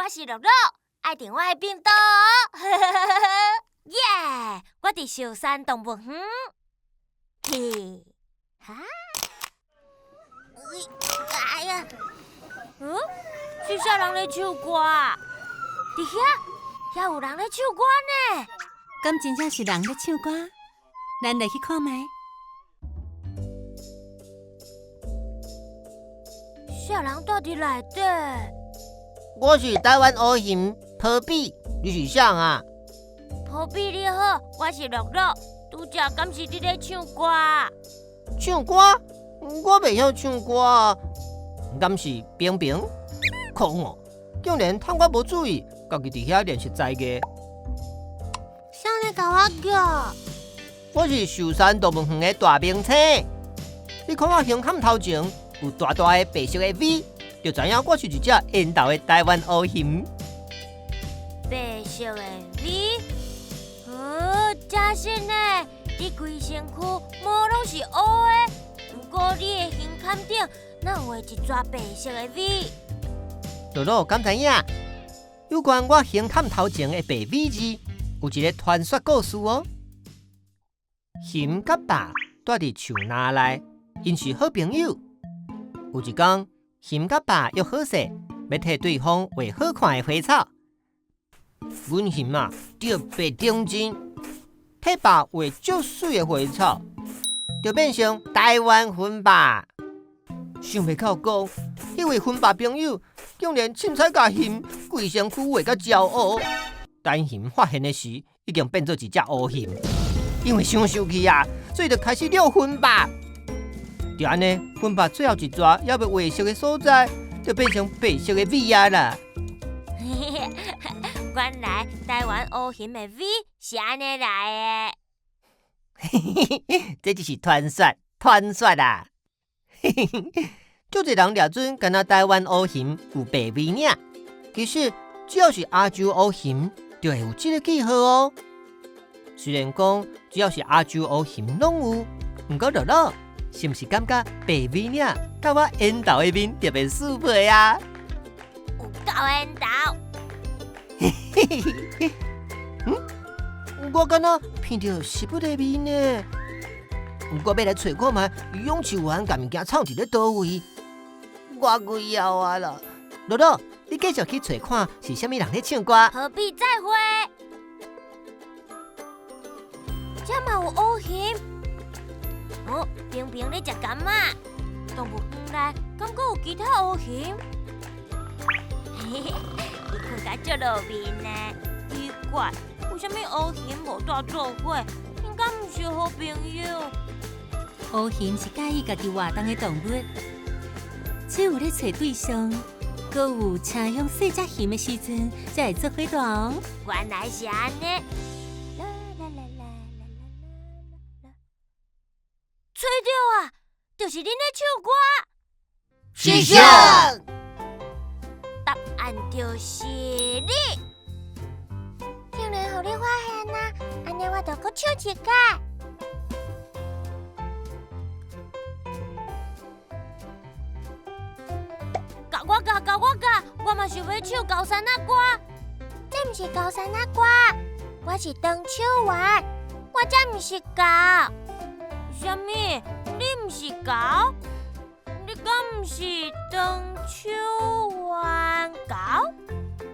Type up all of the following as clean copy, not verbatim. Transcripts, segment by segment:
是樂樂，愛佇我的頻道。耶！我佇壽山動物園。嘿，哈？哎呀！嗯？是啥人咧唱歌？佇遐，遐有人咧唱歌呢。敢真正是人咧唱歌？咱來去看覓。啥人蹛佇內底？我是台灣烏熊波比，你是啥啊？波比你好，我是樂樂。拄才敢是你咧唱歌？唱歌？我袂曉唱歌啊。敢是冰冰？可惡，竟然趁我無注意，家己佇遐練習才藝。啥人共我叫？我是壽山動物園的大明星。你看我胸坎頭前有大大的白色的 V，就知影我是一隻緣投的台灣烏熊。白色的 V，哦，真實呢！你規身軀毛攏是烏的，毋過你的胸坎頂哪有畫一撮白色的 V？樂樂敢知影？有關我胸坎頭前的白 V 字，有一個傳說故事哦。熊佮豹蹛佇樹林內，𪜶是好朋友。有一工，熊佮豹約好勢，欲替對方畫好看的花草。阮熊啊，特別認真，替豹畫足媠的花草，就變成台灣熊豹。想袂到講，彼位熊豹朋友竟然凊彩共熊規身軀畫甲焦烏。等熊發現的時，已經變做一隻烏熊。因為傷生氣啊，所以就開始掠熊豹。就按呢，熊豹最後一撮猶未畫熟的所在，就變成白色的 V 仔啦。原來台灣烏熊的 V 是按呢來的。這就是傳說，傳說啊！足濟人掠準，敢若台灣烏熊有白 V 爾。其實只要是亞洲烏熊，就會有這個記號哦。雖然講只要是亞洲烏熊攏有，毋過樂樂是毋是感覺白 V 領佮我緣投的面特別適配啊？有夠緣投！嗯，我敢若聞著食物的味呢？我欲來揣看覓，勇士員共物件藏佇咧佗位？我鬼枵啊啦！樂樂，你繼續去揣看是啥物人咧唱歌。何必再會？這嘛有烏熊？哦，平平咧食柑仔，動物園內敢閣有其他烏熊？嘿嘿，伊睏甲足落面呢，奇怪，為啥物烏熊無蹛做伙？𪜶敢毋是好朋友？烏熊是佮意家己活動的動物，只有咧揣對象，閣有青鄉細隻熊的時陣，才會做伙蹛哦。原來是按呢。啦啦啦啦啦啦啦！揣著啊，就是恁咧唱歌。是啥？答案就是你。竟然予你發現啊！按呢我就閣唱一擺。共我共，共我共，我嘛想欲唱高山仔歌。這毋是高山仔歌，我是長手猿，我才毋是猴。啥物？你毋是猴？你敢毋是長手猿猴？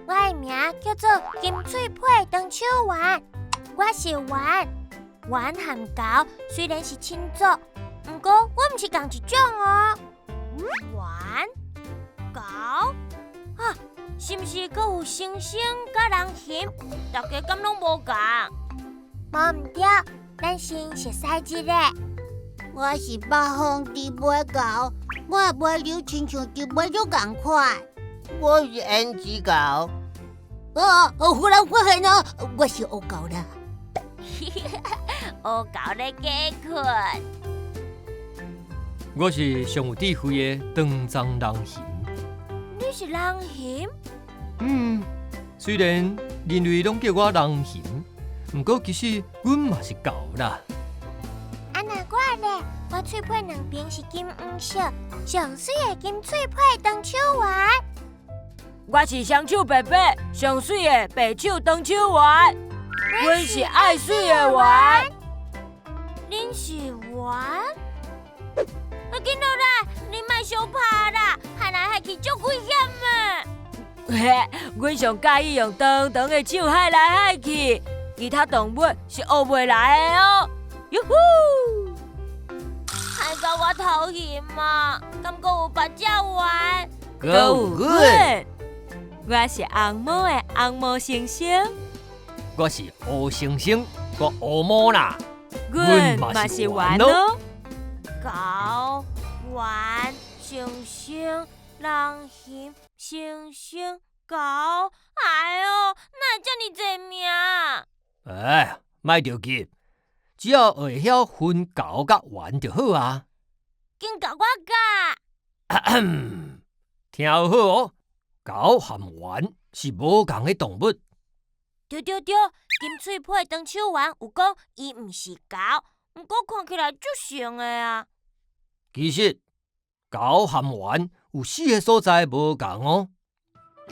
我的名叫做金喙皮長手猿，我是猿，猿和猴雖然是親族，毋過我毋是仝一種哦。猿、猴啊，是毋是閣有猩猩佮人熊？大家敢攏無仝？無毋對，咱先熟似一下。我是北方豬尾猴，我的尾流親像豬尾流仝款。我是胭脂猴。哦，忽然發現哦，我是烏猴啦。烏猴咧假睏。我是上有智慧的長鬃人熊。你是人熊？嗯，雖然人類攏叫我人熊，毋過其實阮嘛是猴啦。啊若我咧，我喙皮兩邊是金黃色，上媠的金喙皮長手猿。我是双手白白、上媠的白手长手猿，阮是爱媠的猿。恁是猿？啊，紧落来！恁莫相拍啦，害来害去足危险的。嘿，阮上佮意用长长的手害来害去，其他动物是学袂来的哦。哟呼！害到我头晕嘛，敢阁有别只猿？阁有阮，我是红毛的红毛猩猩，我是乌猩猩，我乌毛啦。阮嘛是猿哦。狗、猿、猩猩、人熊、猩猩、狗，哎哟，哪会遮尔济名？哎，莫著急，只要会晓分狗佮猿就好啊。紧共我教。听好哦，狗和猿是无仝的动物。对对对，金喙皮长手猿有讲伊毋是狗，毋过看起来足像的啊。其实，狗和猿有四个所在无仝哦。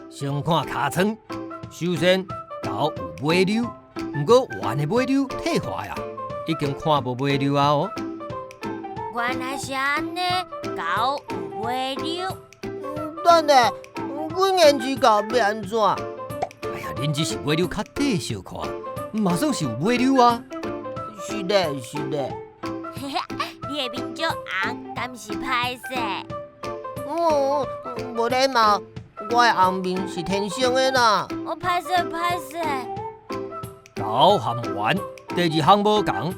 先看尻川，首先狗有尾溜，毋过猿的尾溜退化啊，已经看无尾溜啊哦。原来是按呢，狗有尾溜。等下，阮胭脂狗欲按怎？哎呀，恁只是尾溜较短小看，嘛算是有尾溜啊。是的，是的。嘿嘿，你的面足红，敢是歹势？嗯，无礼貌，我的红面是天生的啦。我歹势歹势。狗和猿第二项无仝，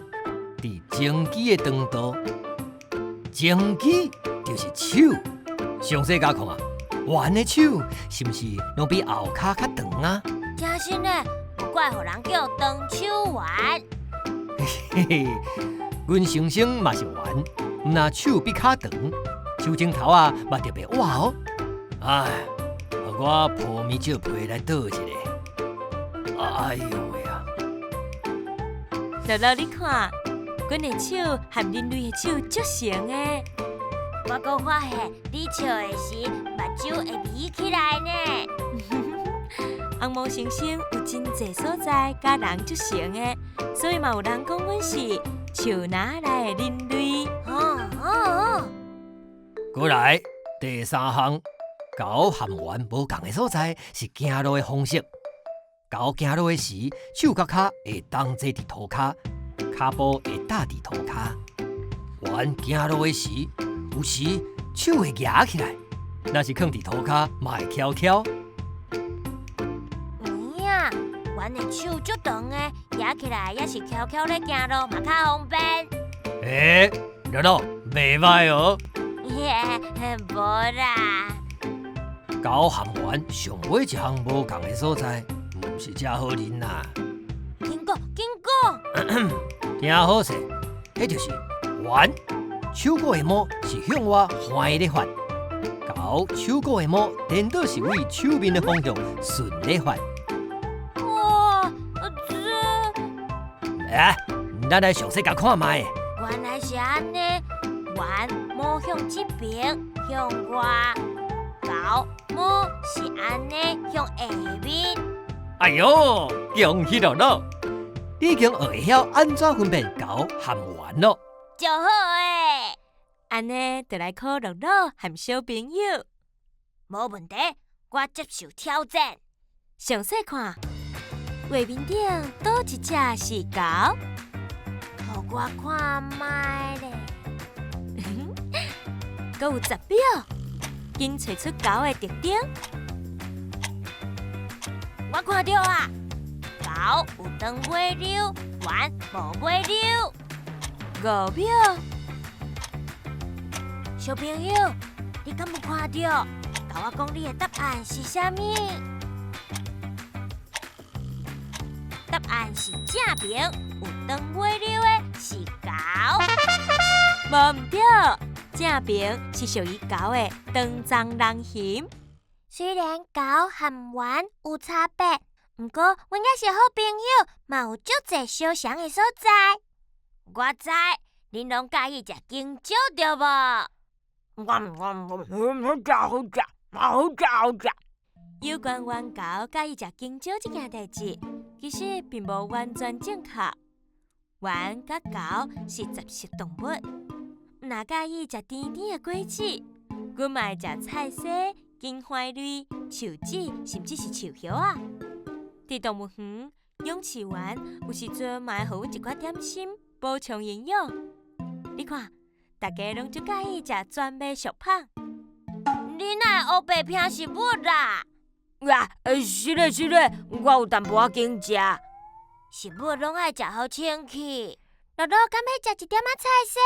伫前肢的长度，前肢就是手。详细共看啊，猿的手是毋是拢比后跤较长啊？真实呢，无怪予人叫长手猿。嘿嘿，阮猩猩嘛是猿，毋但手比跤长，手指头仔嘛特别倚哦。哎，予我铺面借被来倒一下。哎哟喂啊！乐乐，你看，阮的手和人类的手足像的。我阁发现你笑的时，目睭会眯起来呢。红毛猩猩有真济所在佮人足像的，所以嘛有人讲阮是树林内的人类。哦哦。过来，第三项，狗和猿无仝的所在是行路的方式。狗行路的时，手佮跤会同齐伫涂跤，跤步会搭伫涂跤。猿行路的时，有时手会举起来，若是囥伫涂跤嘛会翘翘。有影，猿的手足长的，举起来也是翘翘咧行路嘛较方便。欸，乐乐，袂䆀哦。无啦。狗和猿上尾一项无仝的所在，毋是遮好认啦。紧讲，紧讲。听好势，彼就是猿手股的毛是向外横咧发，狗手股的毛颠倒是对手面的方向顺咧发。哇，这…… 欸，咱来详细共看觅。原来是按呢，猿毛向这边向外，狗毛是按呢向下面。哎哟，恭喜乐乐，你已经学会晓按怎分辨狗和猿咯。就好诶，按呢就来考乐乐和小朋友。无问题，我接受挑战。详细看，画面顶佗一只是狗？予我看觅咧。阁有10秒，紧揣出狗的特征。我看著啊，狗有长尾溜，猿无尾溜。5秒，小朋友，你敢有看著？共我讲你的答案是啥物？答案是正边有长尾溜的是狗。无毋对，正边是属于狗的长鬃人熊。虽然狗和猿有差别，毋过阮也是好朋友，嘛有足济相像的所在。我知，恁拢佮意食香蕉对无？好食好食，好食好食。有關猿猴佮意食香蕉這件代誌，其實並無完全正確。猿佮猴是雜食動物，毋若佮意食甜甜的果子，阮嘛會食菜絲、根花類、樹籽，甚至是樹葉仔。佇動物園，養飼員有時陣嘛會予阮一寡點心，補充營養。你看，大家攏足佮意食全麥俗麭。你哪會烏白拼食物啦？哇，是咧是咧，我有淡薄仔緊食。食物攏愛食予清氣。樂樂敢欲食一點仔菜絲？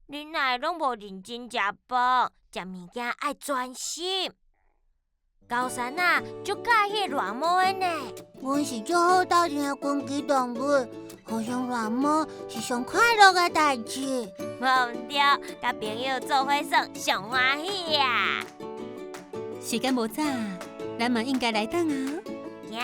你哪會攏無認真食飯？食物件愛專心。高山仔足佮意亂摸的呢。阮是足好鬥陣的群居動物，互相亂摸是上快樂的代誌。無毋對，佮朋友做伙耍上歡喜啊！時間無早，咱嘛應該來轉啊。行。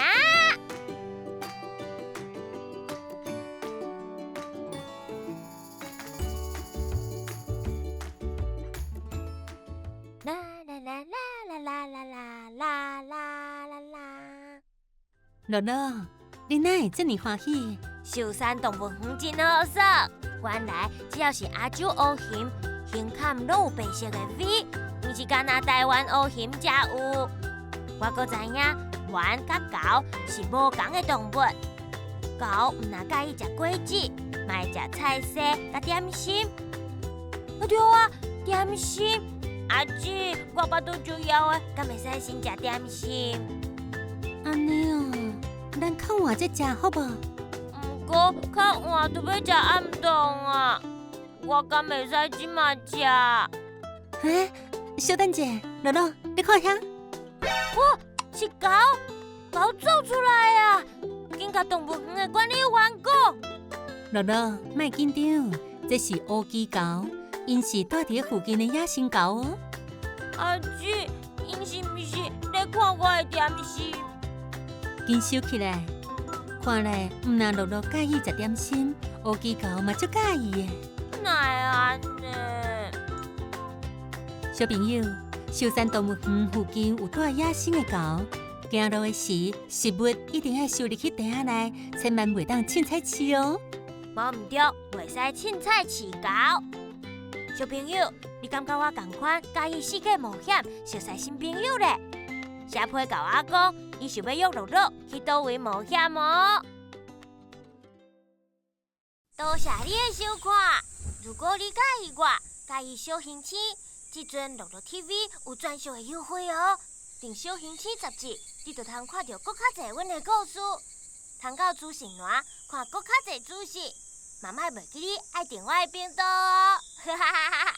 啦啦啦啦啦啦啦啦啦啦啦！樂樂，你哪會這麼歡喜？壽山動物園真好耍，原來只要是亞洲烏熊，胸坎攏有白色的尾，毋是干焦台灣烏熊才有。我閣知影，猿佮猴是無仝的動物。猴毋若佮意食果子，嘛會食菜絲佮點心。啊對啊，點心。阿姊，我腹肚足枵的，敢會使先食點心？按呢哦，咱較晚再食好無？毋過較晚就欲食暗頓啊，我敢會使這馬食？欸，小等者，樂樂，你看遐。哇，是猴，猴走出來啊！緊共動物園的管理員講。樂樂，莫緊張，這是烏雞猴。𪜶是住佇附近的野生猴哦。阿姊，𪜶是毋是咧看我的點心？緊收起來，看來毋若樂樂佮意食點心，烏雞猴嘛足佮意的。哪會按呢？小朋友，壽山動物園附近有住野生的猴，行路的時，食物一定愛收入去袋仔內，千萬袂當凊彩飼哦。無毋對，袂使凊彩飼猴。小朋友，你感覺我仝款佮意四界冒險，熟似新朋友咧？寫批共我講，伊想欲約樂樂去佗位冒險哦。多謝你的收看。如果你佮意我，佮意小行星，這陣樂樂 TV 有專屬的優惠哦。訂小行星雜誌，你就通看著閣較濟阮的故事，通到資訊欄看閣較濟資訊。嘛莫袂記得愛訂我的頻道哦。哈哈哈哈。